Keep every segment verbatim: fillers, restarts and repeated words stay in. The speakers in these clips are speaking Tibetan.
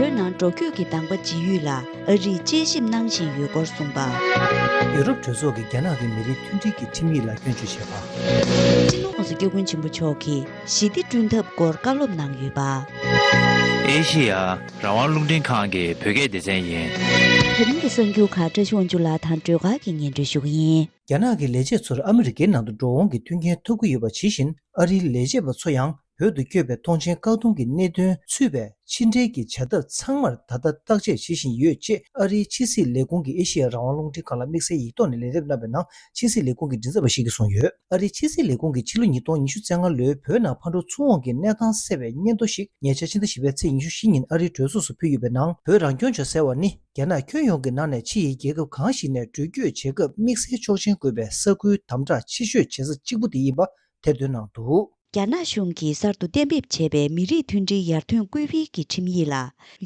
བོད་ནང་འགྲོ་སྐྱོད་ཀྱི་དང་པ་འཇིགས་ཡུལ་ལ་ཨ་རིས་དཔྱད་ཞིབ་གནང་བཞིན་ཡོད་སྐོར་གསུངས་པ། ཡུ་རོབ་གྲོས་ཚོགས་ཀྱིས་རྒྱ་ནག་གི་མི་རིགས་མཐུན་སྒྲིལ་གྱི་ཁྲིམས་ཡིག་ལ་སྐྱོན་བརྗོད་བྱས་པ། སྤྱི་ནོར་༸གོང་ས་༸སྐྱབས་མགོན་ཆེན་པོ་མཆོག་གིས་ཞི་བདེ་བསྐྲུན་ཐབས་སྐོར་བཀའ་སློབ་གནང་ཡོད་པ། ཨེ་ཤེ་ཡ་རང་དབང་རླུང་འཕྲིན་ཁང་གི་བོད་སྐད་སྡེ་ཚན་ཡིན། དེ་རིང་གི་གསར་འགྱུར་ཁག་བཀྲ་ཤིས་དབང་ཕྱུག་ལགས་དང་སྒྲོལ་དཀར་གྱིས་སྙན་སྒྲོན་ཞུ་གི་ཡིན། རྒྱ་ནག་གི་ལས་བྱེད་ཚོར་ཨ་མི་རི་ཀའི་ནང་དུ་འགྲོ་འོང་གི་མཐུན་རྐྱེན་ཐོབ་ཀྱི་ཡོད་པ་ཇི་བཞིན། ཨ་རིའི་ལས་བྱེད་པ་ཚོ་ཡང་བོད་དུ་བསྐྱོད་པའི་ཐོངས་མཆན་བཀག་སྡོམ་གྱི་གནད་དོན་ཚུད་པའི་ཕྱི་འབྲེལ་གྱི་བྱ་ཐབས་ཚང་མར་ད་ལྟ་བརྟག་དཔྱད་བྱེད་བཞིན་ཡོད་ཅེས་ཨ་རིའི་ཕྱི་སྲིད་ལས་ཁུངས་ཀྱི་ཨེ་ཤེ་ཡ་རང་དབང་རླུང་འཕྲིན་ཁང་ལ་དམིགས་བསལ་ཡིག་ཐོག་ནས་ལན་འདེབས་གནང་བའི་ནང་ཕྱི་སྲིད་ལས་ཁུངས་ཀྱི་མགྲིན་ཚབ་པ་ཞིག་གིས་གསུངས་ཡོད། ཨ་རིའི་ཕྱི་སྲིད་ལས་ཁུངས་ཀྱིས་ཕྱི་ལོ་ཉིས་སྟོང་ཉི་ཤུ་རྩ་ལྔ་ལོའི་བོད་ནང་ཕར་འགྲོ་ཚུར་འོང་གི་གནས་སྟངས་གསལ་བའི་སྙན་ཐོ་ཞིག་ཉེ་ཆར་ཕྱི་ཟླ་བཞི་པའི་ཚེས་ཉི་ཤུ་བཞི་ཉིན་ཨ་རིའི་གྲོས་ཚོགས་སུ་ཕུལ་ཡོད་པའི་ནང་། བོད་རང་སྐྱོང་ལྗོངས་ཟེར་བ་ནི་རྒྱ་ནག་ཁྱོན་ཡོངས་ཀྱི་ནང་ནས་ཕྱི་ཡི་རྒྱལ་ཁབ་གང་ཞིག་ནས་འགྲུལ་སྐྱོད་བྱེད་སྐབས་དམིགས་བསལ་ཆོག་མཆན་དགོས་པའི་ས་ཁུལ་དམ་དྲག་ཆེ་ཤོས་བྱེད་ས་གཅིག་པུ་དེ་ཡིན་པ་ཐེར་འདོན་གནང་འདུག། རྒྱ་ནག་གཞུང་གིས་གསར་དུ་གཏན་འབེབས་བྱས་པའི་མི་རིགས་མཐུན་སྒྲིལ་ཡར་ཐོན་སྐུལ་སྤེལ་གྱི་ཁྲིམས་ཡིག་ལ།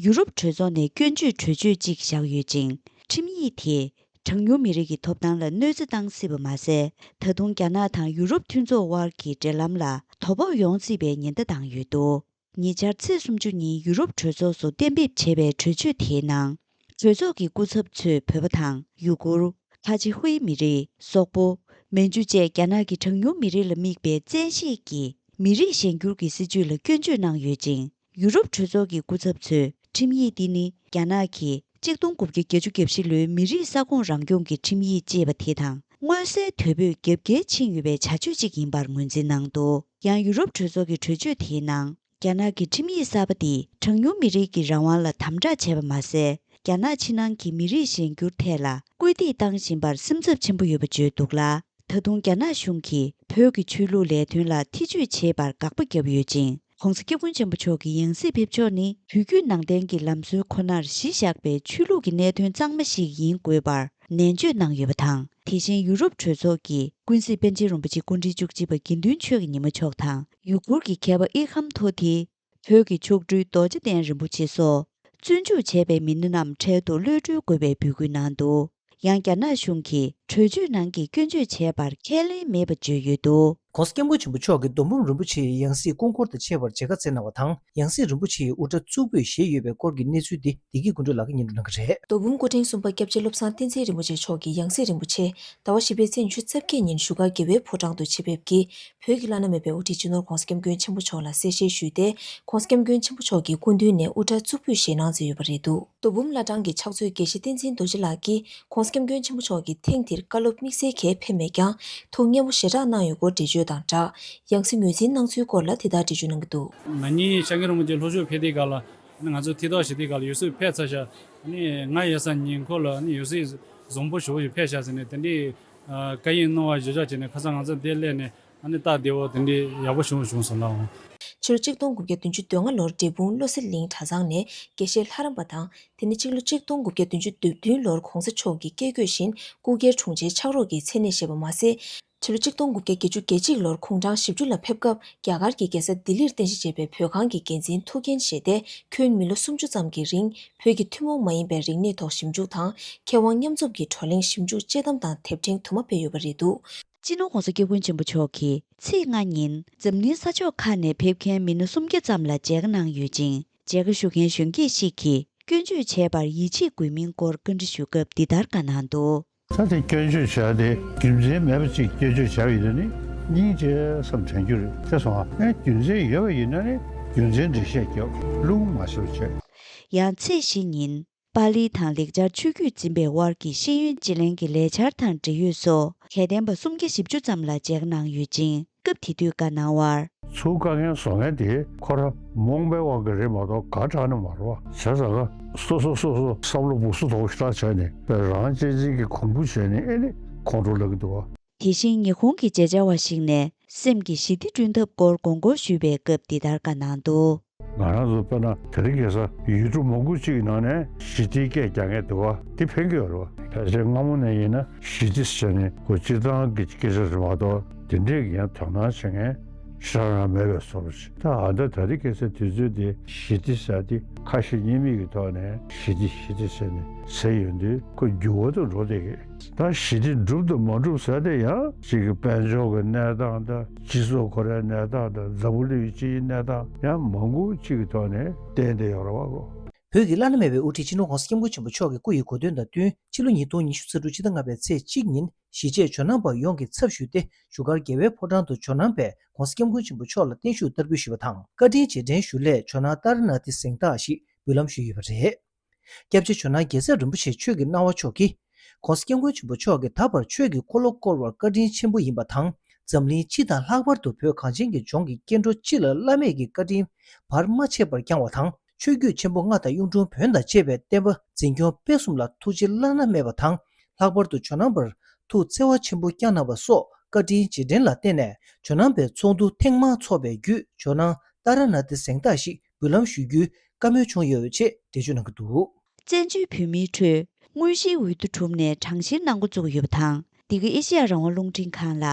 ཡུ་རོབ་གྲོས་ཚོགས་ནས་སྐྱོན་བརྗོད་གྲོས་ཆོད་ཅིག་བཞག་ཡོད་ཅིང་། ཁྲིམས་ཡིག་དེས་གྲངས་ཉུང་མི་རིགས་ཀྱི་ཐོབ་ཐང་ལ་གནོད་འཚེ་བཏང་སྲིད་པ་མ་ཟད། ད་དུང་རྒྱ་ནག་དང་ཡུ་རོབ་མཐུན་ཚོགས་དབར་གྱི་འབྲེལ་ལམ་ལ་དོ་ཕོག་ཡོང་སྲིད་པའི་ཉེན་བརྡ་བཏང་ཡོད་འདུག། ཉེ་ཆར་ཚེས་སུམ་ཅུ་ཉིན་ཡུ་རོབ་གྲོས་ཚོགས་སུ་གཏན་འབེབས་བྱས་པའི་གྲོས་ཆོད་དེའི་ནང་། གྲོས་ཚོགས་ཀྱི་སྐུ་ཚབ་ཚོས་བོད་པ་དང་ཡུ་གུར། ཁ་ཆེ་ཧུའེ་མི་རིགས། སོག་པོ། མན་ཇུ་བཅས་རྒྱ་ནག་གི་གྲངས་ཉུང་མི་རིགས་ལ་དམིགས་པའི་བཙན་ཤེད་ཀྱིས་མི་རིགས་གཞན་འགྱུར་གྱི་སྲིད་བྱུས་ལ་སྐྱོན་བརྗོད་གནང་ཡོད་ཅིང་། ཡུ་རོབ་གྲོས་ཚོགས་ཀྱི་སྐུ་ཚབ་ཚོས་ཁྲིམས་ཡིག་འདི་ནི་རྒྱ་ནག་གི་གཅིག་སྟོང་དགུ་བརྒྱ་བརྒྱད་ཅུ་གྱ་བཞི་ལོའི་མི་རིགས་ས་ཁོངས་རང་སྐྱོང་གི་ཁྲིམས་ཡིག་ཅེས་པ་དེ་དང་མངོན་གསལ་དོད་པོས་རྒྱབ་འགལ་ཕྱིན་ཡོད་པའི་བྱ་སྤྱོད་ཅིག་ཡིན་པར་ངོས་འཛིན་གནང་འདུག། ཡང་ཡུ་རོབ་གྲོས་ཚོགས་ཀྱི་གྲོས་ཆོད་དེའི་ནང་། རྒྱ་ནག་གི་ཁྲིམས་ཡིག་གསར་པ་འདིས་གྲངས་ཉུང་མི་རིགས་ཀྱི་རང་དབང་ལ་དམ་དྲག་བྱས་པ་མ་ཟད། རྒྱ་ནག་ཕྱི་ནང་གི་མི་རིགས་གཞན་འགྱུར་ཐད་ལ་སྐུལ་འདེད་བཏང་བཞིན་པར་སེམས་འཚབ་ཆེན་པོ་ཡོད་པ་བརྗོད་འདུག་ལ། ད་དུང་རྒྱ་ནག་གཞུང་གིས་བོད་ཀྱི་ཆོས་ལུགས་ལས་དོན་ལ་ཐེ་བྱུས་བྱེད་པར་དགག་པ་བརྒྱབ་ཡོད་ཅིང་། ྋགོང་ས་ྋསྐྱབས་མགོན་ཆེན་པོ་མཆོག་གི་ཡང་སྲིད་ཕེབས་ཕྱོགས་ནི་བོད་བརྒྱུད་ནང་བསྟན་གྱི་ལམ་སྲོལ་ཁོ་ནར་གཞི་བཞག་པའི་ཆོས་ལུགས་ཀྱི་གནད་དོན་གཙང་མ་ཞིག་ཡིན་དགོས་པར་ནན་བརྗོད་གནང་ཡོད་པ་དང་། དེ་བཞིན་ཡུ་རོབ་གྲོས་ཚོགས་ཀྱི་ཀུན་གཟིགས་པཎ་ཆེན་རིན་པོ་ཆེ་སྐུ་ཕྲེང་བཅུ་གཅིག་པ་དགེ་འདུན་ཆོས་ཀྱི་ཉི་མ་མཆོག་དང་ཡུ་གུར་གྱི་མཁས་པ་ཨི་ཁམ་ཐོ་ཐི། བོད་ཀྱི་མཆོག་སྤྲུལ་རྡོ་རྗེ་གདན་རིན་པོ་ཆེ་སོགས་བཙོན་འཇུག་བྱས་པའི་མི་སྣ་རྣམས་འཕྲལ་དུ་གློད་གྲོལ་དགོས་པའི་འབོད་སྐུལ་གནང་འདུག། ཡང་རྒྱ་ནག་གཞུང་གིས་གྲོས་ཆོད་ནང་གི་སྐྱོན་བརྗོད་བྱས་པར་ཁས་ལེན་མེད་པ་བརྗོད་ཡོད་འདུག། ྋགོང་ས་ྋསྐྱབས་མགོན་ཆེན་པོ་མཆོག་གིས་རྡོ་འབུམ་རིན་པོ་ཆེ་ཡི་ཡང་སྲིད་སྐུ་འཁོར་དང་བཅས་པར་མཇལ་ཁ་བསྩལ་གནང་བ་དང་། ཡང་སྲིད་རིན་པོ་ཆེ་ཡི་དབུ་སྐྲ་གཙུག་ཕུད་བཞེས་ཡོད་པའི་སྐོར་གྱི་གནས་ཚུལ་འདི་བདེ་སྐྱིད་ཀུན་གྲོལ་ལགས་ཀྱིས་སྙན་སྒྲོན་གནང་གི་རེད། རྡོ་འབུམ་སྐུ་ཕྲེང་གསུམ་པ་སྐྱབས་རྗེ་བློ་བཟང་བསྟན་འཛིན་རིན་པོ་ཆེ་མཆོག་གི་ཡང་སྲིད་རིན་པོ་ཆེ་ཟླ་བ་བཞི་པའི་ཚེས་ཉི་ཤུ་རྩ་བརྒྱད་ཉིན་བཞུགས་སྒར་རྒྱལ་བའི་ཕོ་བྲང་དུ་ཆེད་ཕེབས་ཀྱིས། བོད་ཀྱི་བླ་ན་མེད་པའི་དབུ་ཁྲིད་སྤྱི་ནོར་༧གོང་ས་༧སྐྱབས་མགོན་ཆེན་པོ་མཆོག་ལ་གསལ་བཤད་ཞུས་ཏེ། ྋགོང་ས་༧སྐྱབས་མགོན་ཆེན་པོ་མཆོག་གི་སྐུ་མདུན་ནས་དབུ་སྐྲ་གཙུག་ཕུད་བཞེས་གནང་མཛད་ཡོད་པ་རེད་འདུག། རྡོ་འབུམ་བླ་བྲང་གི་ཕྱག་མཛོད་དགེ་བཤེས་བསྟན་འཛིན་རྡོ་རྗེ་ལགས་ཀྱིས་༧གོང་ས་༧སྐྱབས་མགོན་ཆེན་པོ་མཆོག་གིས་ཐེངས་འདིར་བཀའ་སློབ་དམིགས་བསལ་གྱིས་ཕེབས་མེད་ཀྱང་། ཐུགས་མཉེས་པོ་ཞེ་དྲག་གནང་ཡོད་སྐོར་འགྲེལ་བརྗོད་དང་སྦྲགས། ཡང་སྲིད་ངོས་འཛིན་གནང་ཚུལ་སྐོར་ལ་དེ་ལྟར་འགྲེལ་བརྗོད་གནང་གི་འདུག། ན་ནིང་སྐྱབས་མགོན་རིན་པོ་ཆེ་ལྷོ་ཕྱོགས་ཕེབས་དུས་སྐབས་ལ། ང་ཚོ་ཐད་གཏོང་བྱེད་དུས་སྐབས་ལ་ཡང་སྲིད་ཕེབས་ཚར་ཤག། ཨ་ནི་ང་ཡོད་ས་ཉེ་འཁོར་ལ་ཨ་ནི་ཡང་སྲིད་བཟང་པོ་ཞེ་པོ་ཞིག་ཕེབས་ཤག་ཟེར་ནས་དེ་འདྲའི་བཀའ་ཡིག་གནང་བ་བརྗོད་བྱ་བྱས་ནས། ཁ་སང་ང་ཚོ་འདིར་སླེབས་ནས་ཨ་ནི་སྟབས་བདེ་པོ་དེ་འདྲའི་ཡག་པོ་བྱུང་སོང་ལགས། ཕྱི་ལོ་གཅིག་སྟོང་དགུ་བརྒྱ་བདུན་ཅུ་དོན་ལྔ་ལོར་འབྲས་སྤུངས་བློ་གསལ་གླིང་གྲྭ་ཚང་ནས་དགེ་བཤེས་ལྷ་རམས་པ་དང་། དེ་ནས་ཕྱི་ལོ་གཅིག་སྟོང་དགུ་བརྒྱ་བདུན་ཅུ་དོན་བདུན་ལོར་༧གོང་ས་མཆོག་གི་བཀའ་བཀོད་བཞིན་སྐུ་སྒེར་དྲུང་ཆེ་ཕྱག་རོགས་ཀྱི་མཚན་གནས་བཞེས་པ་མ་ཟད། ཕྱི་ལོ་གཅིག་སྟོང་དགུ་བརྒྱ་བརྒྱད་ཅུ་གྱ་གཅིག་ལོར་གུང་ཁྲང་བཞི་བཅུ་ལ་ཕེབས་སྐབས། རྒྱ་གར་གྱི་རྒྱལ་ས་ལྡི་ལིར་རྟེན་གཞི་བྱས་པའི་བོད་ཁང་གི་འགན་འཛིན་ཐུགས་འགན་བཞེས་ཏེ། ཁྱོན་མི་ལོ་སུམ་ཅུ་ཙམ་གྱི་རིང་། བོད་ཀྱི་ཐུན་མོང་མ་ཡིན་པའི་རིག་གནས་ཐོག་ཞིབ་འཇུག་དང་། མཁས་དབང་མཉམ་འཛོམས་ཀྱི་བགྲོ་གླེང་ཞིབ་འཇུག་དཔྱད་གཏམ་དང་དེབ་ཕྲེང་དུ་མ་སྤེལ་ཡོད་པ་རེད་འདུག། སྤྱི་ནོར་༧གོང་ས་༧སྐྱབས་མགོན་ཆེན་པོ་མཆོག་གིས་ཚེས་ལྔ་ཉིན་འཛམ་གླིང་ས་ཕྱོགས་ཁག་ནས་ཕེབས་མཁན་མི་སྣ་སུམ་བརྒྱ་ཙམ་ལ་མཇལ་ཁ་གནང་ཡོད་ཅིང་། མཇལ་ཁ་ཞུ་མཁན་གཞོན་སྐྱེས་ཤིག་གིས་སྐྱོན་བརྗོད་བྱས་པར་ཡིད་ཆེས་དགོས་མིན་སྐོར་བཀའ་འདྲི་ཞུ་སྐབས་འདི་ལྟར་བཀའ་གནང་འདུག། ད་དེ་སྐྱོན་བརྗོད་བྱས་ཏེ་རྒྱུ་མཚན་མེད་པ་ཅིག་སྐྱོན་བརྗོད་བྱས་པ་ཡིན་ན་ནི་སྙིང་རྗེ་བསམ་དྲན་རྒྱུ་རེད། ཤེས་སོང་ཨ། ཡང་རྒྱུ་མཚན་ཡོད་པ་ཡིན་ན་ནི་རྒྱུ་མཚན་འགྲེལ་བཤད་རྒྱབ། རླུང་མ་ཤོར་བྱས། ཡང་ཚེས་བཞི་ཉིན། པཱ་ལི་དང་ལེགས་སྦྱར་ཆོས་བརྒྱུད་འཛིན་པའི་དབར་གྱི་ཤེས་ཡོན་བརྗེ་ལེན་གྱི་ལས་འཆར་དང་འབྲེལ་ཡོད་སོགས་དད་ལྡན་པ་སུམ་བརྒྱ་བཞི་བཅུ་ཙམ་ལ་མཇལ་ཁ་གནང་ཡོད་ཅིང་། སྐབས་དེ་དུས་བཀའ་གནང་བར། ཚུར་བཀའ་ངལ་བཟོ་མཁན་དེ་ཁོ་རང་རྨོངས་པའི་དབང་གིས་རེད་མ་གཏོགས་ག་དྲག་ནི་མ་རེད་བ། བྱས་ཙང་ཀ་སོ་སོ་སོ་སོ་བསམ་བློ་སྦུག་སུ་དོག་ཞེ་དྲག་བྱས་ནས་རང་གཅེས་འཛིན་གྱི་གོང་བུ་བྱས་ནས་ཨེ་ནི་ཁོང་ཁྲོ་ལངས་ཀྱི་འདུག་བ། དེ་བཞིན་ཉི་ཧོང་གི་མཇལ་བཅར་བ་ཞིག་ནས་སེམས་ཀྱི་ཞི་བདེ་བསྐྲུན་ཐབས་སྐོར་དགོངས་སྐོར་ཞུས་པའི་སྐབས་འདི་ལྟར་བཀའ་གནང་འདུག། ང་རང་ཚོ་དཔེར་ན་དེ་རིང་ཁ་སང་ཡུལ་གྲུ་མང་པོ་གཅིག་གི་ནང་ནས་ཞི་བདེའི་སྐད་རྒྱག་མཁན་འདུག་བ། དེ་ཕན་གྱི་ཡོད་རེད་བ། ཕལ་ཆེར་སྔ་མོ་ནས་ཡིན་ན་ཞི་བདེ་ཟེར་ནས་ཁོ་སྤྱིར་བཏང་གི་སྐད་ཆ་རེད་མ་གཏོགས་དེ་འདྲས་ཀྱི་ཡང་དོ་སྣང་བྱེད་མཁན་ཞེ་དྲག་རང་མེད་པའི་བཟོ་འདྲ་ཞིག། ད་ཨ་ད་ད་རེས་ཁ་སང་དུས་ཚོད་དེ་ཞི་བདེ་ཟེར་དེ་ཁ་ཞེ་གཉིས་མེད་ཀྱི་ཐོག་ནས་ཞི་བདེ་ཞི་བདེ་ཟེར་ནས་ཟེར་ཡོང་དུས་ཁོ་འགྱུར་བ་དུ་འགྲོ་བསྡད་ཀྱི། ད་ཞི་བདེ་འགྲུབ་དང་མ་འགྲུབ་ཟེར་དེ་ཡང་གཅིག་གི་དཔལ་འབྱོར་གྱི་གནས་སྟངས་དང་སྤྱི་ཚོགས་ཁོ་རའི་གནས་སྟངས་དང་འཛམ་བུ་གླིང་སྤྱིའི་གནས་སྟངས་ཡང་མང་པོ་གཅིག་གི་ཐོག་ནས་བརྟེན་བསྡད་ཡོད་རེད་བ་གོ། བོད་ཀྱི་བླ་ན་མེད་པའི་དབུ་ཁྲིད་སྤྱི་ནོར་༸གོང་ས་༸སྐྱབས་མགོན་ཆེན་པོ་མཆོག་གི་སྐུ་ཡི་གོ་སྟོན་དང་བསྟུན། ཕྱི་ལོ་ཉིས་སྟོང་ཉི་ཤུ་རྩ་དྲུག་ཕྱི་ཟླ་ལྔ་པའི་ཚེས་གཅིག་ཉིན་གཞིས་བྱེས་ཇོ་ནང་པ་ཡོངས་ཀྱི་ཚབ་ཞུས་ཏེ། བཞུགས་སྒར་རྒྱལ་བའི་ཕོ་བྲང་དུ་ཇོ་ནང་པས་༸གོང་ས་༸སྐྱབས་མགོན་ཆེན་པོ་མཆོག་ལ་བརྟན་བཞུགས་བསྟར་འབུལ་ཞུས་པ་དང་། བཀའ་དྲིན་རྗེས་དྲན་ཞུ་སླད་ཇོ་ནང་ཏཱ་ར་ནཱ་ཐི་གཟེངས་རྟགས་ཤིག་འབུལ་ལམ་ཞུས་ཡོད་པ་རེད། སྐྱབས་རྗེ་ཇོ་ནང་རྒྱལ་སྲས་རིན་པོ་ཆེ་ཆོས་ཀྱི་སྣང་བ་མཆོག་གིས། ༸གོང་ས་༸སྐྱབས་མགོན་ཆེན་པོ་མཆོག་གིས་ད་བར་ཆོས་ཀྱི་འཁོར་ལོ་བསྐོར་བར་བཀའ་དྲིན་ཆེན་པོ་ཡིན་པ་དང་། འཛམ་གླིང་སྤྱི་དང་། ལྷག་པར་དུ་བོད་གངས་ཅན་གྱི་ལྗོངས་ཀྱི་སྐྱེ་འགྲོ་སྤྱི་ལ་བླ་མེད་ཀྱི་བཀའ་དྲིན་བར་མ་ཆད་པར་བསྐྱངས་བ་དང་། ཆོས་བརྒྱུད་ཆེན་པོ་ལྔ་དང་། གཡུང་དྲུང་བོན་དང་བཅས་པའི་བསྟན་པ་འཛིན་སྐྱོང་སྤེལ་གསུམ་ལ་ཐུགས་རྗེ་བླ་ན་མེད་པ་དང་། ལྷག་པར་དུ་ཇོ་ནང་པར་ཐུགས་བརྩེ་བ་ཆེན་པོ་བསྐྱངས་གནང་བ་སོགས་བཀའ་དྲིན་རྗེས་དྲན་ལ་བརྟེན་ནས། ཇོ་ནང་པའི་ཚོགས་འདུ་ཐེངས་མང་འཚོགས་པའི་བརྒྱུད། ཇོ་ནང་ཏཱ་ར་ནཱ་ཐི་གཟེངས་རྟགས་ཤིག་འབུལ་ལམ་ཞུ་རྒྱུའི་བཀའ་མོལ་བྱུང་ཡོད་པ་བཅས་འགྲེལ་བརྗོད་གནང་གི་འདུག། བཙན་བྱོལ་བོད་མིའི་ཁྲོད་དངོས་གཞིའི་འོས་བསྡུ་གྲུབ་ནས་གྲངས་བཤེར་གནང་འགོ་བཙུགས་ཡོད་པ་དང་། འདི་ག་ཨེ་ཤེ་ཡ་རང་དབང་རླུང་འཕྲིན་ཁང་ལ།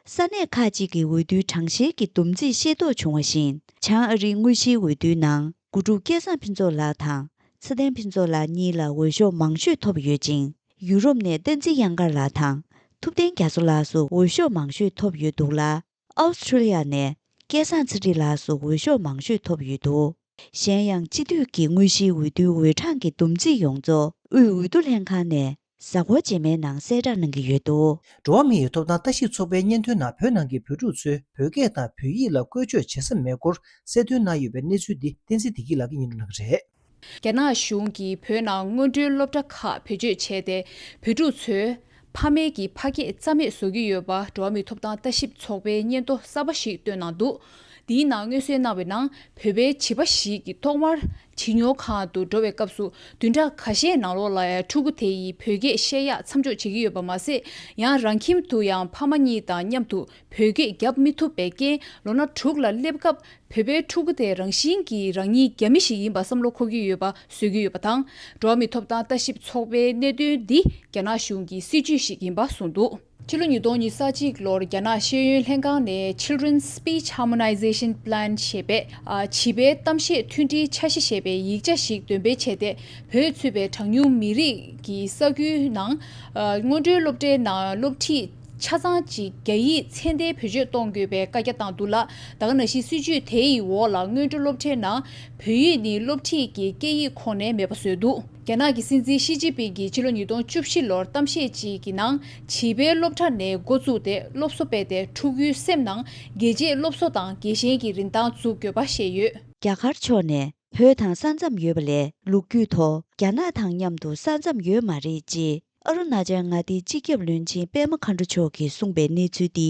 ས་གནས་ཁག་ཅིག་གི་འོས་བསྡུའི་གྲངས་བཤེར་གྱི་བསྡོམས་རྩིས་ཤེས་རྟོགས་བྱུང་བ་བཞིན། བྱང་ཨ་རིའི་དངོས་གཞིའི་འོས་བསྡུའི་ནང་། དགུ་ཕྲུག་སྐལ་བཟང་ཕུན་ཚོགས་ལགས་དང་། ཚེ་བརྟན་ཕུན་ཚོགས་ལགས་གཉིས་ལ་འོས་ཤོག་མང་ཤོས་ཐོབ་ཡོད་ཅིང་། ཡུ་རོབ་ནས་བསྟན་འཛིན་གཡང་དཀར་ལགས་དང་། ཐུབ་བསྟན་རྒྱ་མཚོ་ལགས་སུ་འོས་ཤོག་མང་ཤོས་ཐོབ་ཡོད་འདུག་ལ། ཨའོ་སི་ཁྲུ་ལི་ཡ་ནས་སྐལ་བཟང་ཚེ་རིང་ལགས་སུ་འོས་ཤོག་མང་ཤོས་ཐོབ་ཡོད་འདུག། གཞན་ཡང་། སྤྱི་འཐུས་ཀྱི་དངོས་གཞིའི་འོས་བསྡུའི་འོས་གྲངས་ཀྱི་བསྡོམས་རྩིས་ཡོངས་རྫོགས་དབུས་འོས་བསྡུ་ལྷན་ཁང་ནས་གཟའ་འཁོར་རྗེས་མའི་ནང་གསལ་བསྒྲགས་གནང་གི་ཡོད་འདུག། འགྲོ་བ་མིའི་ཐོབ་ཐང་ལྟ་ཞིབ་ཚོགས་པའི་སྙན་ཐོའི་ནང་། བོད་ནང་གི་བོད་ཕྲུག་ཚོས་བོད་སྐད་དང་བོད་ཡིག་ལ་བཀོལ་སྤྱོད་བྱེད་ས་མེད་སྐོར་གསལ་སྟོན་གནང་ཡོད་པའི་གནས་ཚུལ་འདི་བསྟན་འཛིན་བདེ་སྐྱིད་ལགས་ཀྱིས་སྙན་སྒྲོན་གནང་གི་རེད། རྒྱ་ནག་གཞུང་གིས་བོད་ནང་སྔོན་འགྲོའི་སློབ་གྲྭ་ཁག་བེད་སྤྱོད་བྱས་ཏེ། བོད་ཕྲུག་ཚོས་ཕ་མེས་ཀྱི་ཕ་སྐད་རྩ་མེད་བཟོ་གི་ཡོད་པ། འགྲོ་བ་མིའི་ཐོབ་ཐང་ལྟ་ཞིབ་ཚོགས་པའི་སྙན་ཐོ་གསར་པ་ཞིག་བཏོན་གནང་འདུག། འདིའི་ནང་མངོན་གསལ་གནང་བའི་ནང་། བོད་པའི་བྱིས་པ་ཞིག་གིས་ཐོག་མར་བྱིས་གཉོར་ཁང་དུ་འགྲོ་བའི་སྐབས་སུ། བདུན་ཕྲག་ཁ་ཤས་ནང་ལོགས་ལ་ཕྲུ་གུ་དེ་ཡིས་བོད་སྐད་བཤད་ཡག་མཚམས་འཇོག་བྱེད་ཀྱི་ཡོད་པ་མ་ཟད། ཡང་རང་ཁྱིམ་དུ་ཡང་ཕ་མ་གཉིས་དང་མཉམ་དུ་བོད་སྐད་རྒྱབ་མི་ཐུབ་པའི་རྐྱེན། ལོ་ན་དྲུག་ལ་སླེབས་སྐབས། བོད་པའི་ཕྲུ་གུ་དེ་རང་བཞིན་གྱིས་རང་ཉིད་རྒྱ་མི་ཞིག་ཡིན་པ་བསམ་བློ་འཁོར་གྱི་ཡོད་པ་བཟོ་གི་ཡོད་པ་དང་། འགྲོ་བ་མིའི་ཐོབ་ཐང་ལྟ་ཞིབ་ཚོགས་པའི་གནད་དོན་འདི་རྒྱ་ནག་གཞུང་གི་སྲིད་ཇུས་ཤིག་ཡིན་པ་གསུངས་འདུག། ཕྱི་ལོ་ཉིས་སྟོང་ཉི་ཤུ་རྩ་གཅིག་ལོར་རྒྱ་ནག་ཤེས་ཡོན་ལྷན་ཁང་ནས་Children's Speech Harmonization Plan ཞེས་པའི། ཨ། བྱིས་པའི་གཏམ་བཤད་མཐུན་སྒྲིལ་འཆར་གཞི་ཞེས་པའི་ཡིག་ཆ་ཞིག་འདོན་སྤེལ་བྱས་ཏེ། བོད་ཚུད་པའི་གྲངས་ཉུང་མི་རིགས་ཀྱི་ས་ཁུལ་ནང་། ཨ། སྔོན་འགྲོའི་སློབ་གྲྭའི་ནང་སློབ་ཁྲིད་ཆ་ཚང་གཅིག་རྒྱ་ཡིག་ཚད་ལྡན་བེད་སྤྱོད་གཏོང་དགོས་པའི་བཀའ་རྒྱ་བཏང་འདུག་ལ། ད་ག་ནང་བཞིན་སྲིད་ཇུས་དེ་ཡི་འོག་ལ་སྔོན་འགྲོ་སློབ་གྲྭའི་ནང་བོད་ཡིག་ནི་སློབ་ཁྲིད་ཀྱི་སྐད་ཡིག་ཁོངས་ནས་མེད་པ་བཟོས་འདུག། རྒྱ་ནག་གི་སྲིད་འཛིན་ཞི་ཅིན་ཕིང་གིས་ཕྱི་ལོ་ཉིས་སྟོང་བཅུ་བཞི་ལོར་གཏམ་བཤད་ཅིག་གི་ནང་། བྱིས་པའི་སློབ་གྲྭ་ནས་འགོ་བཙུགས་ཏེ་སློབ་གསོ་སྤེལ་ཏེ། ཕྲུ་གུའི་སེམས་ནང་རྒྱལ་གཅེས་སློབ་གསོ་དང་རྒྱལ་ཞེན་གྱི་རིན་ཐང་འཛུགས་དགོས་པ་བཤད་ཡོད། རྒྱ་གར་ཕྱོགས་ནས་བོད་དང་ས་མཚམས་ཡོད་པ་ལས། ལོ་རྒྱུས་ཐོག་རྒྱ་ནག་དང་མཉམ་དུ་ས་མཚམས་ཡོད་མ་རེད་ཅེས། ཨ་རུ་ན་ཅལ་མངའ་སྡེའི་སྤྱི་ཁྱབ་བློན་ཆེན་པད་མ་མཁའ་འགྲོ་མཆོག་གིས་གསུངས་པའི་གནས་ཚུལ་འདི།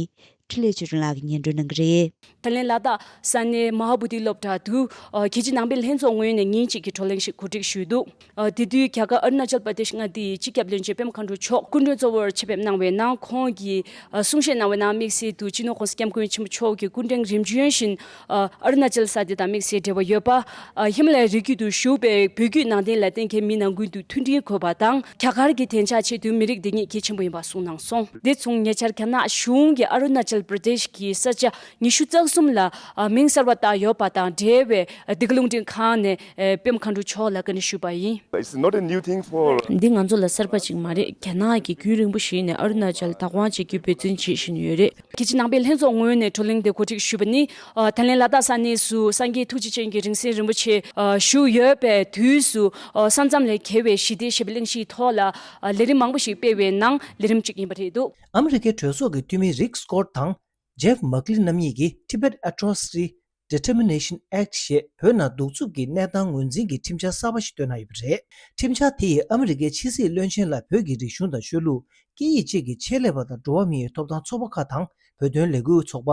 འཕྲིན་ལས་ཆོས་སྒྲོན་ལགས་ཀྱིས་སྙན་སྒྲོན་གནང་གི་རེད། ཐའི་ལེན་ལ་དྭགས་ས་གནས་མ་ཧཱ་བོ་དྷི་སློབ་གྲྭ་དུ། ཨ། རྒྱལ་སྤྱིའི་ནང་པའི་ལྷན་ཚོགས་ངོས་ནས་ཉིན་གཅིག་གི་བགྲོ་གླེང་ཞིག་གོ་སྒྲིག་ཞུས་འདུག། ཨ། དེ་དུས་རྒྱ་གར་ཨ་རུ་ན་ཅལ་པར་དེཤ་མངའ་སྡེའི་སྤྱི་ཁྱབ་བློན་ཆེན་པད་མ་མཁའ་འགྲོ་མཆོག་སྐུ་མགྲོན་གཙོ་བོར་ཆེད་ཕེབས་གནང་བའི་ནང་། ཁོང་གིས། ཨ། གསུང་བཤད་གནང་བའི་ནང་དམིགས་བསལ་དུ་སྤྱི་ནོར་༸གོང་ས་༸སྐྱབས་མགོན་ཆེན་པོ་མཆོག་གི་སྐུ་ཕྲེང་རིམ་བྱོན་བཞིན། ཨ། ཨ་རུ་ན་ཅལ་ས་དེ་དང་དམིགས་བསལ་འབྲེལ་བ་ཡོད་པ། ཨ། ཧི་མ་ལ་ཡའི་རི་རྒྱུད་དུ་བཞུགས་པའི་བོད་བརྒྱུད་ནང་བསྟན་ལ་བརྟེན་མཁན་མི་ནང་ཁུལ་དུ་མཐུན་སྒྲིལ་དགོས་པ་དང་། རྒྱ་གར་གྱི་བདེ་འཇགས་ཆེད་དུ་མི་རིགས་འདི་ཉིད་གལ་ཆེན་པོ་ཡིན་པ་གསུངས་གནང་སོང་། དེ་མཚུངས་ཉེ་ཆར་རྒྱ་ནག་གཞུང་གིས་ཨ་རུ་ན་ཅལ་པར་དེཤ་གི་ས་ཆ་ཉི་ཤུ་རྩ་གསུམ་ལ། ཨ། མིང་གསར་པ་བཏགས་ཡོད་པ་དང་འབྲེལ་བའི། ཨ། འདི་ག་རླུང་འཕྲིན་ཁང་ནས། ཨ། པད་མ་མཁའ་འགྲོ་མཆོག་ལ་བཀའ་འདྲི་ཞུས་པ་ཡིན། It's not a new thing for འདི་ང་ཚོ་ལ་གསར་པ་ཅིག་མ་རེད། རྒྱ་ནག་གིས་རྒྱུན་རིང་པོ་ཞིག་ནས་ཨ་རུ་ན་ཅལ་བདག་དབང་བྱེད་རྒྱུའི་འབད་བརྩོན་བྱེད་བཞིན་ཡོད་རེད། རྒྱལ་སྤྱིའི་ནང་པའི་ལྷན་ཚོགས་ངོས་ནས་བགྲོ་གླེང་དེ་གོ་སྒྲིག་ཞུས་པ་ནི། ཨ། ཐའི་ལེན་ལ་དྭགས་ས་གནས་སུ་སངས་རྒྱས་ཐུགས་རྗེ་ཅན་གྱི་རིང་བསྲེལ་རིན་པོ་ཆེ། ཨ། བཞུགས་ཡོད་པའི་དུས་སུ། ཨ། ས་མཚམས་ལས་བརྒལ་བའི་ཞི་བདེ་ཞེས་པའི་གླེང་གཞིའི་ཐོག་ལ། ཨ། ལས་རིམ་མང་པོ་ཞིག་སྤེལ་བའི་ནང་ལས་རིམ་གཅིག་ཡིན་པ་རེད་འདུག། ཨ་མི་རི་ཀའི་གྲོས་ཚོགས་ཀྱི་འཐུས་མི་རིག་སྐོར་དང་། ཇེབ་མག་ལི་རྣམ་གཉིས་ཀྱིས་Tibet Atrocity Determination Act ཞེས་བོད་ནང་གདུག་རྩུབ་ཀྱི་གནས་སྟངས་ངོས་འཛིན་གྱི་ཁྲིམས་འཆར་གསར་པ་ཞིག་བཏོན་གནང་ཡོད་པ་རེད། ཁྲིམས་འཆར་དེ་ཡིས་ཨ་མི་རི་ཀའི་ཕྱི་སྲིད་བློན་ཆེན་ལ་བོད་ཀྱི་རིག་གཞུང་དང་ཆོས་ལུགས། སྐད་ཡིག་བཅས་ཀྱི་ཆེད་ལས་པ་དང་། འགྲོ་བ་མིའི་ཐོབ་ཐང་ཚོགས་པ་ཁག་དང་། བོད་དོན་ལས་འགུལ་ཚོགས་པ།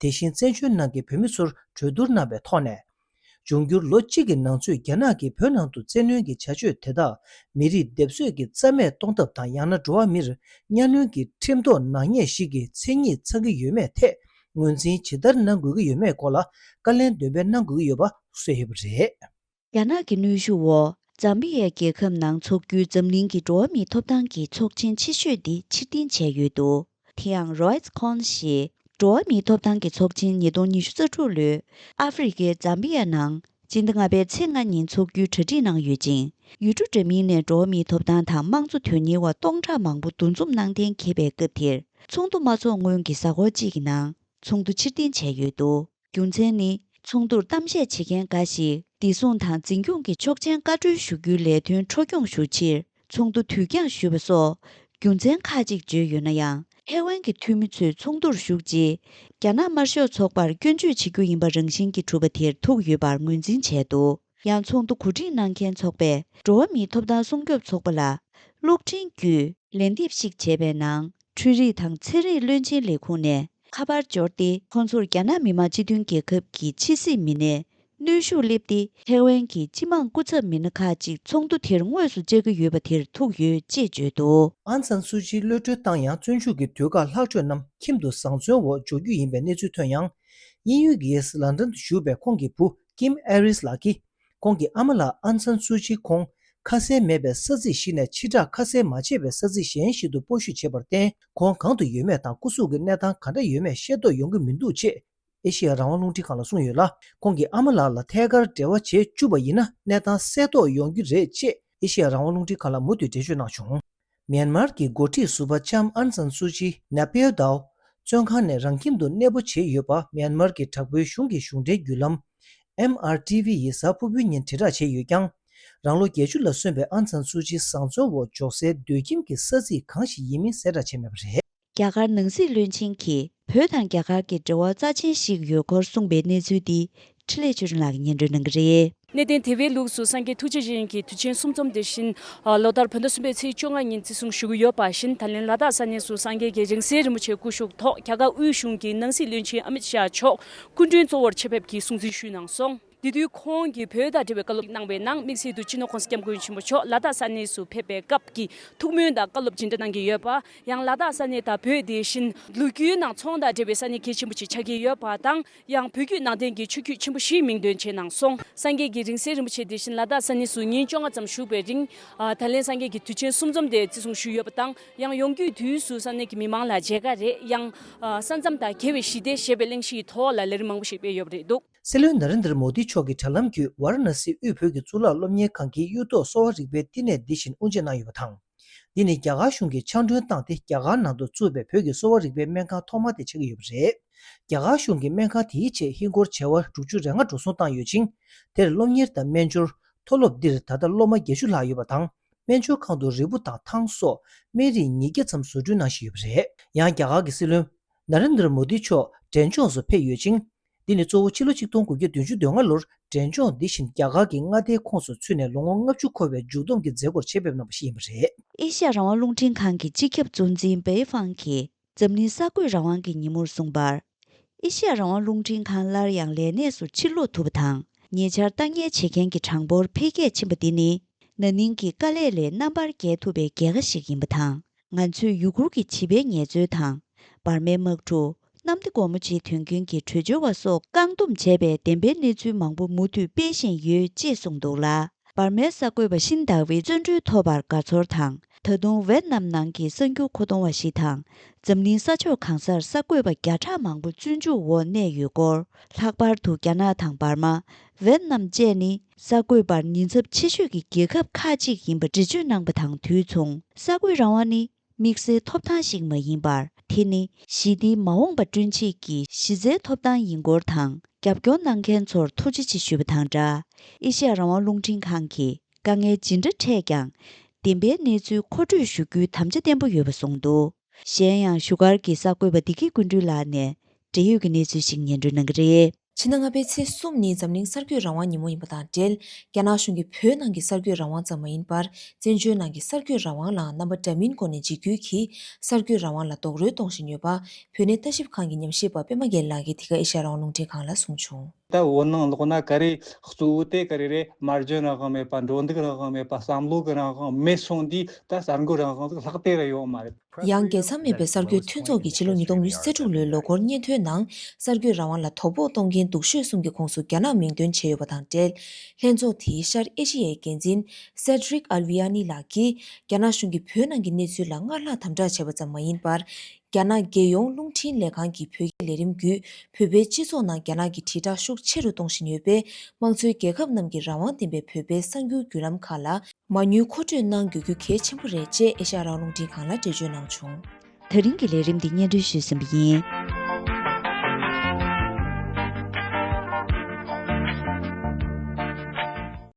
དེ་བཞིན་བཙན་བྱོལ་ནང་གི་བོད་མི་ཚོར་གྲོས་བསྡུར་གནང་བའི་ཐོག་ནས། འབྱུང་འགྱུར་ལོ་གཅིག་གི་ནང་ཚུད་རྒྱ་ནག་གིས་བོད་ནང་དུ་བཙན་གནོན་གྱི་བྱ་སྤྱོད་དེ་དག་མི་རིགས་སྡེབ་གསོད་ཀྱིས་རྩ་མེད་གཏོང་ཐབས་དང་། ཡང་ན་འགྲོ་བ་མིར་གཉའ་གནོན་གྱི་ཁྲིམས་ཐོག་ནག་ཉེས་ཤིག་གི་མཚན་ཉིད་ཚང་གི་ཡོད་མེད་ཐད་ངོས་འཛིན་ཇི་ལྟར་གནང་དགོས་ཀྱི་ཡོད་མེད་སྐོར་ལ་བཀའ་ལན་འདོན་སྤེལ་གནང་དགོས་ཀྱི་ཡོད་པ་གསུངས་ཡོད་པ་རེད། རྒྱ་ནག་གི་གནོན་ཤུགས་འོག་ཛམ་བི་ཡའི་རྒྱལ་ཁབ་ནང་འཚོགས་རྒྱུའི་འཛམ་གླིང་གི་འགྲོ་བ་མིའི་ཐོབ་ཐང་གི་ཚོགས་ཆེན་ཆེ་ཤོས་དེ་ཕྱིར་འཐེན་བྱས་ཡོད་འདུག། དེ་ཡང་རོའི་ཁོན་ཞེས་འགྲོ་བ་མིའི་ཐོབ་ཐང་གི་ཚོགས་ཆེན་ཉིས་སྟོང་ཉི་ཤུ་རྩ་དྲུག་ལོའི་ཨ་ཧྥེ་རི་ཁའི་ཛམ་བི་ཡ་ནང་སྤྱི་ཟླ་ལྔ་པའི་ཚེས་ལྔ་ཉིན་འཚོགས་རྒྱུའི་གྲ་སྒྲིག་གནང་ཡོད་ཅིང་། ཡུལ་གྲུ་འདྲ་མིན་ནས་འགྲོ་བ་མིའི་ཐོབ་ཐང་དང་དམངས་གཙོ་དོན་གཉེར་བ་སྟོང་ཕྲག་མང་པོ་འདུ་འཛོམས་གནང་གཏན་འཁེལ་བའི་སྐབས་དེར། ཚོགས་འདུ་མ་འཚོགས་སྔོན་གྱི་གཟའ་འཁོར་གཅིག་གི་ནང་ཚོགས་འདུ་ཕྱིར་འཐེན་བྱས་ཡོད་འདུག། རྒྱུ་མཚན་ནི། ཚོགས་འདུར་གཏམ་བཤད་བྱེད་མཁན་འགའ་ཞིག་ བདེ་སྲུང་དང་འཛིན་སྐྱོང་གི་ཆོག་མཆན་བཀའ་འཁྲོལ་ཞུ་རྒྱུའི་ལས་དོན་འཕྲོ་སྐྱོང་ཞུ་ཕྱིར་ཚོགས་འདུ་དུས་འགྱངས་ཞུས་པ་སོགས་རྒྱུ་མཚན་ཁག་ཅིག་བརྗོད་ཡོད་ན་ཡང་། ཐའེ་ཝན་གྱི་འཐུས་མི་ཚོས་ཚོགས་འདུར་ཞུགས་རྗེས། རྒྱ་ནག་དམར་ཤོག་ཚོགས་པར་སྐྱོན་བརྗོད་བྱེད་རྒྱུ་ཡིན་པ་རང་བཞིན་གྱིས་གྲུབ་པ་དེར་ཐུག་ཡོད་པར་ངོས་འཛིན་བྱས་འདུག་ཡང་ཚོགས་འདུ་གོ་སྒྲིག་གནང་མཁན་ཚོགས་པས་འགྲོ་བ་མིའི་ཐོབ་ཐང་སྲུང་སྐྱོབ་ཚོགས་པ་ལ། གློག་འཕྲིན་བརྒྱུད་ལན་འདེབས་ཤིག་བྱས་པའི་ནང་། འཕྲུལ་རིག་དང་ཚན་རིག་བློན་ཆེན་ལས་ཁུངས་ནས་ཁ་པར་འབྱོར་ཏེ། ཁོང་ཚོར་རྒྱ་ནག་མི་དམངས་སྤྱི་མཐུན་རྒྱལ་ཁབ་ཀྱི་ཕྱི་སྲིད་མི་སྣས་གནོན་ཤུགས་སླེབས་ཏེ། ཐའེ་ཝན་གྱི་སྤྱི་དམངས་སྐུ་ཚབ་མི་སྣ་ཁག་ཅིག་ཚོགས་འདུ་དེར་དངོས་སུ་བཅར་གྱི་ཡོད་པ་དེར་ཐུག་ཡོད་ཅེས་བརྗོད་འདུག་ཨང་སན་སུའུ་ཅིའི་གློད་གྲོལ་བཏང་ཡང་། བཙོན་འཇུག་གི་དུས་བཀག་ལྷག་འཕྲོས་རྣམས་ཁྱིམ་དུ་བཟང་བཙོན་འོག་འཇོག་རྒྱུ་ཡིན་པའི་གནས་ཚུལ་ཐོན་ཡང་། དབྱིན་ཡུལ་གྱི་ལན་ཌན་དུ་བཞུགས་པའི་ཁོང་གི་བུ་ཀིམ་ཨེ་རིས་ལགས་ཀྱིས། ཁོང་གི་ཨ་མ་ལགས་ཨང་སན་སུའུ་ཅི་ཁོང་ཁ་གསལ་མེད་པའི་ས་ཚིགས་ཤིག་ནས་ཕྱིར་བསྒྲགས་ཁ་གསལ་མ་བྱས་པའི་ས་ཚིགས་གཞན་ཞིག་ཏུ་སྤོ་བཤུད་བྱས་པར་བརྟེན། ཁོང་གང་དུ་ཡོད་མེད་དང་སྐུ་གཟུགས་ཀྱི་གནས་སྟངས་ག་འདྲ་ཡོད་མེད་ཤེས་རྟོགས་ཡོང་གི་མི་འདུག་ཅེས་ཨེ་ཤེ་ཡ་རང་དབང་རླུང་འཕྲིན་ཁང་ལ་གསུངས་ཡོད་ལ། ཁོང་གི་ཨ་མ་ལགས་ལ་ཐད་ཀར་འབྲེལ་བ་བྱེད་བཅུག་པ་ཡིན་ན་གནས་སྟངས་གསལ་རྟོགས་ཡོང་གི་རེད་ཅེས་ཨེ་ཤེ་ཡ་རང་དབང་རླུང་འཕྲིན་ཁང་ལ་མུ་མཐུད་འགྲེལ་བརྗོད་གནང་བྱུང་། མྱན་མར་གྱི་འགོ་ཁྲིད་ཟུར་པ་ལྕམ་ཨན་སན་སུ་ཅི་ནེ་པིའོ་དའོ་བཙོན་ཁང་ནས་རང་ཁྱིམ་དུ་གནས་སྤོ་བྱས་ཡོད་པ་མྱན་མར་གྱི་དྲག་པོའི་གཞུང་གི་གཞུང་འབྲེལ་བརྒྱུད་ལམ་ཨེམ་ཨར་ཊི་ཝི་ཡིས་གཟའ་ཕུར་བུའི་ཉིན་དྲིལ་བསྒྲགས་བྱས་ཡོད་ཀྱང་། རང་ལོ་བརྒྱད་ཅུ་ལ་སོན་པའི་ཨང་སན་སུའུ་ཅི་བཟང་བཙོན་འོག་འཇོག་སའི་སྡོད་ཁྱིམ་གྱི་ས་ཚིགས་གང་ཞིག་ཡིན་མིན་གསལ་བསྒྲགས་བྱས་མེད་པ་རེད། རྒྱ་གར་ནང་སྲིད་བློན་ཆེན་གྱིས་བོད་དང་རྒྱ་གར་གྱི་འབྲེལ་བ་རྩ་ཆེན་ཞིག་ཡོད་སྐོར་གསུངས་པའི་གནས་ཚུལ་འདི་འཕྲིན་ལས་ཆོས་སྒྲོན་ལགས་ཀྱིས་སྙན་སྒྲོན་གནང་གི་རེད། གནས་བརྟན་དེ་བའི་ལུགས་སུ་སངས་རྒྱས་ཐུགས་རྗེ་ཅན་གྱི་དུས་ཆེན་གསུམ་འཛོམས་དེ་བཞིན་ལོ་ལྟར་བོད་ཟླ་གསུམ་པའི་ཚེས་བཅོ་ལྔ་ཉིན་བརྩི་སྲུང་ཞུ་གི་ཡོད་པ་བཞིན། ད་ལན་ལ་དྭགས་ས་གནས་སུ་སངས་རྒྱས་ཀྱི་རིང་བསྲེལ་རིན་པོ་ཆེ་སྐུ་བཞུགས་ཐོག་རྒྱ་གར་དབུས་གཞུང་གི་ནང་སྲིད་བློན་ཆེན་ཨ་མིད་ཤཱ་མཆོག་སྐུ་མགྲོན་གཙོ་བོར་ཆེད་ཕེབས་ཀྱིས་སྲུང་བརྩི་ཞུས་གནང་སོང་། དེ་དུས་ཁོང་གིས་བོད་དང་འབྲེལ་བའི་བཀའ་སློབ་གནང་བའི་ནང་། དམིགས་བསལ་དུ་སྤྱི་ནོར་༸གོང་ས་༸སྐྱབས་མགོན་ཆེན་པོ་མཆོག་ལ་དྭགས་ས་གནས་སུ་ཕེབས་པའི་སྐབས་ཀྱི་ཐུགས་སྨོན་དང་བཀའ་སློབ་སྦྱིན་བདག་གནང་གི་ཡོད་པ། ཡང་ལ་དྭགས་ས་གནས་དང་བོད་དེ་བཞིན་ལོ་རྒྱུས་ནང་ཚོང་དང་འབྲེལ་བའི་ས་གནས་གལ་ཆེན་པོ་ཞིག་ཆགས་ཀྱི་ཡོད་པ་དང་། ཡང་བོད་བརྒྱུད་ནང་བསྟན་གྱི་ཆོས་བརྒྱུད་ཆེན་པོ་བཞིའི་མིང་འདོན་བྱས་གནང་སོང་། སངས་རྒྱས་ཀྱི་རིང་བསྲེལ་རིན་པོ་ཆེ་དེ་བཞིན་ལ་དྭགས་ས་གནས་སུ་ཉིན་བཅོ་ལྔ་ཙམ་བཞུགས་པའི་རིང་། ད་ལན་སངས་རྒྱས་ཀྱི་དུས་ཆེན་གསུམ་འཛོམས་དེ་བརྩི་སྲུང་ཞུས་ཡོད་པ་དང་། ཡང་ཡོང་རྒྱུའི་དུས་སུ་ས་གནས་ཀྱི་མི་མང་ལ་མཇལ་ཁ་རེད། ཡང་ས་མཚམས་དང་འགལ་བའི་ཞི་བདེ་ཞེས་པའི་གླེང་གཞིའི་ཐོག་ལ་ལས་རིམ་མང་པོ་ཞིག་སྤེལ་ཡོད་པ་རེད་འདུག་སྲིད་བློན་ནཱ་རེན་དར་མོ་དི་མཆོག་གིས་དྲ་ལམ་བརྒྱུད་ཝཱ་ར་ཎ་སི་དབུས་བོད་ཀྱི་གཙུག་ལག་སློབ་གཉེར་ཁང་གི་གཡུ་ཐོག་གསོ་བ་རིག་པའི་བསྟི་གནས་འདི་བཞིན་དབུ་འབྱེད་གནང་ཡོད་པ་དང་། འདི་ནི་རྒྱ་གར་གཞུང་གིས་ཕྱག་སྒྲོན་བཏང་སྟེ་རྒྱ་གར་ནང་དུ་བཙུགས་པའི་བོད་ཀྱི་གསོ་བ་རིག་པའི་སྨན་ཁང་ཐོག་མ་དེ་ཆགས་ཀྱི་ཡོད་པ་རེད། རྒྱ་གར་གཞུང་གིས་སྨན་ཁང་དེའི་ཆེད་ཧིན་སྒོར་བྱེ་བ་དྲུག་ཅུ་རེ་ལྔ་འགྲོ་སོང་བཏང་ཡོད་ཅིང་། དེར་སློབ་གཉེར་དང་སྨན་སྦྱོར། མཐོ་སློབ་འདིར་ད་ལྟ་སློབ་མ་བརྒྱད་ཅུ་ལྷག་ཡོད་པ་དང་། སྨན་སྦྱོར་ཁང་དུ་རིལ་བུ་དང་ཐང་སོགས་སྨན་རིགས་ཉིས་བརྒྱ་ཙམ་བཟོ་སྐྲུན་གནང་བཞིན་ཡོད་པ་རེད། ཡང་རྒྱ་གར་གྱི་སྲིད་བློན་ནཱ་རེན་དར་མོ་དི་མཆོག་འབྲས་ལྗོངས་སུ་ཕེབས་ཡོད་ཅིང་། འདི་ནི་གཙོ་བོ་ཕྱི་ལོ་ཆིག་སྟོང་དགུ་བརྒྱ་བདུན་ཅུ་དོན་ལྔ་ལོར་འབྲས་ལྗོངས་འདི་བཞིན་རྒྱ་གར་གྱི་མངའ་སྡེའི་ཁོངས་སུ་ཚུད་ནས་ལོ་ངོ་ལྔ་བཅུ་འཁོར་བའི་མཇུག་བསྡོམས་ཀྱི་མཛད་སྒོར་ཆེད་ཕེབས་གནང་བ་ཞིག་ཡིན་པ་རེད། ཨེ་ཤ་ཡ་རང་དབང་རླུང་འཕྲིན་ཁང་གི་སྤྱི་ཁྱབ་གཙོ་འཛིན་པེ་ཧྥང་གིས་འཛམ་གླིང་གསར་འགོད་རང་དབང་གི་ཉིན་མོར་གསུངས་པར། ཨེ་ཤ་ཡ་རང་དབང་རླུང་འཕྲིན་ཁང་སླར་ཡང་ལས་གནས་སུ་ཕྱིར་ལོག་ཐུབ་པ་དང་། ཉེ་ཆར་ལྟ་ཉན་བྱེད་མཁན་གྱི་གྲངས་འབོར་འཕེལ་རྒྱས་ཕྱིན་པ་འདི་ནི། ན་ནིང་གི་དཀའ་ལས་ལས་རྣམ་པར་རྒྱལ་ཐུབ་པའི་རྒྱལ་ཁ་ཞིག་ཡིན་པ་དང་། ང་ཚོས་ཡུ་གུར་གྱི་བྱིས་པའི་ངལ་རྩོལ་དང་། འབར་མའི་དམག་འཁྲུག་གནམ་བདེ་སྒོ་མོ་ཆེའི་དོན་རྐྱེན་གྱིས་བྲོས་བྱོལ་བ་སོགས་བཀག་སྡོམ་བྱས་པའི་བདེན་པའི་གནས་ཚུལ་མང་པོ་མུ་མཐུད་སྤེལ་བཞིན་ཡོད་ཅེས་གསུངས་འདུག་ལ། འབར་མའི་གསར་འགོད་པ་ཤིན་ཏཱ་ཝེས་བཙོན་གྲོལ་ཐོབ་པར་དགའ་ཚོར་དང་། ད་དུང་ཝེད་ནམ་ནང་གི་གསར་འགྱུར་མཁོ་གཏོང་བ་ཞིག་དང་། འཛམ་གླིང་ས་ཕྱོགས་གང་སར་གསར་འགོད་པ་བརྒྱ་ཕྲག་མང་པོ་བཙོན་འཇུག་འོག་གནས་ཡོད་སྐོར། ལྷག་པར་དུ་རྒྱ་ནག་དང་འབར་མ། ཝེད་ནམ་བཅས་ནི་གསར་འགོད་པར་ཉེན་ཚབས་ཆེ་ཤོས་ཀྱི་རྒྱལ་ཁབ་ཁག་ཅིག་ཡིན་པ་འགྲེལ་བརྗོད་གནང་པ་དང་དུས་མཚུངས། གསར་འགོད་རང་དབང་ནི་དམིགས་བསལ་ཐོབ་ཐང་ཞིག་མ་ཡིན་པར། དེ་ནི་ཞི་བདེའི་མ་འོངས་པ་བསྐྲུན་ཆེད་ཀྱི་གཞི་རྩའི་ཐོབ་ཐང་ཡིན་སྐོར་དང་། རྒྱབ་སྐྱོར་གནང་མཁན་ཚོར་ཐུགས་རྗེ་ཆེ་ཞུས་པ་དང་སྦྲགས། ཨེ་ཤ་ཡ་རང་དབང་རླུང་འཕྲིན་ཁང་གིས་དཀའ་ངལ་ཇི་འདྲ་འཕྲད་ཀྱང་། བདེན་པའི་གནས་ཚུལ་མཁོ་སྤྲོད་ཞུ་རྒྱུའི་དམ་བཅའ་བརྟན་པོ་ཡོད་པ་གསུངས་འདུག་གཞན་ཡང་བཞུགས་སྒར་གྱི་གསར་འགོད་པ་བདེ་སྐྱིད་ཀུན་འཕྲིན་ལགས་ནས་འབྲེལ་ཡོད་ཀྱི་གནས་ཚུལ་ཞིག་སྙན་སྒྲོན་གནང་གི་རེད། ཕྱི་ཟླ་ལྔ་པའི་ཚེས་གསུམ་ནི་འཛམ་གླིང་གསར་འགོད་རང་དབང་ཉིན་མོ་ཡིན་པ་དང་འབྲེལ། རྒྱ་ནག་གཞུང་གིས་བོད་ནང་གི་གསར་འགོད་རང་དབང་ཙམ་མ་ཡིན་པར། བཙན་བྱོལ་ནང་གི་གསར་འགོད་རང་དབང་ལའང་རྣམ་པ་འདྲ་མིན་སྒོ་ནས་འཇིགས་སྐུལ་གྱིས་གསར་འགོད་རང་དབང་ལ་རྡོག་རོལ་གཏོང་བཞིན་ཡོད་པ། བོད་གནས་ལྟ་ཞིབ་ཁང་གི་ཉམས་ཞིབ་པ་པད་མ་རྒྱལ་ལགས་ཀྱིས་དེ་ག་ཨེ་ཤ་ཡ་རང་དབང་རླུང་འཕྲིན་ཁང་ལ་གསུངས་བྱུང་། ད་བོད་ནང་ལོག་ན་ག་རེ་གཙོ་བོ་དེ་ག་རེ་རེད། སྨྲ་བརྗོད་རང་དབང་མེད་པ། འགྲོ་འདུག་རང་དབང་མེད་པ། བསམ་བློ་གི་རང་དབང་མེད་སོང་དུས་ད་གསར་འགོད་རང་དབང་ཟིག་ལྷག་དེ་ར་ཡོད་མ་རེད། ཡང་རྒྱལ་མཚམས་མེད་པའི་གསར་འགོད་མཐུན་ཚོགས་ཀྱིས་ཕྱི་ལོ་ཉིས་སྟོང་ཉི་ཤུ་རྩ་དྲུག་ལོའི་ལོ་འཁོར་སྙན་ཐོའི་ནང་གསར་འགོད་རང་དབང་ལ་དོ་ཕོག་གཏོང་མཁན་སྡུག་ཤོས་གསུམ་གྱི་ཁོངས་སུ་རྒྱ་ནག་མིང་འདོན་བྱས་ཡོད་པ་དང་འབྲེལ། ལྷན་ཚོགས་དེའི་ཤར་ཨེ་ཤི་ཡའི་འགན་འཛིན་སེ་ཌྲིག་ཨལ་ཝི་ཡ་ནི་ལགས་ཀྱིས། རྒྱ་ནག་གཞུང་གིས་བོད་ནང་གི་གནས་ཚུལ་ལ་སྔར་ལྷག་དམ་དྲག་བྱས་པ་ཙམ་མ་ཡིན་པར། རྒྱ་ནག་རྒྱལ་ཡོངས་རླུང་འཕྲིན་ལས་ཁང་གི་བོད་སྐད་ལས་རིམ་བརྒྱུད། བོད་པའི་སྤྱི་ཚོགས་ནང་རྒྱ་ནག་གི་དྲིལ་བསྒྲགས་ཤུགས་ཆེ་རུ་གཏོང་བཞིན་ཡོད་པས། དམངས་གཙོའི་རྒྱལ་ཁབ་རྣམས་ཀྱི་རང་དབང་ལྡན་པའི་བོད་པའི་གསར་འགྱུར་བརྒྱུད་ལམ་ཁག་ལ་མ་དངུལ་མཁོ་སྤྲོད་གནང་དགོས་རྒྱུ་གལ་ཆེན་པོ་རེད་ཅེས་ཨེ་ཤ་ཡ་རང་དབང་རླུང་འཕྲིན་ཁང་ལ་འགྲེལ་བརྗོད་གནང་བྱུང་། ད་རིང་གི་ལས་རིམ་འདི་སྙན་སྒྲོན་ཞུས་ཟིན་པ་ཡིན།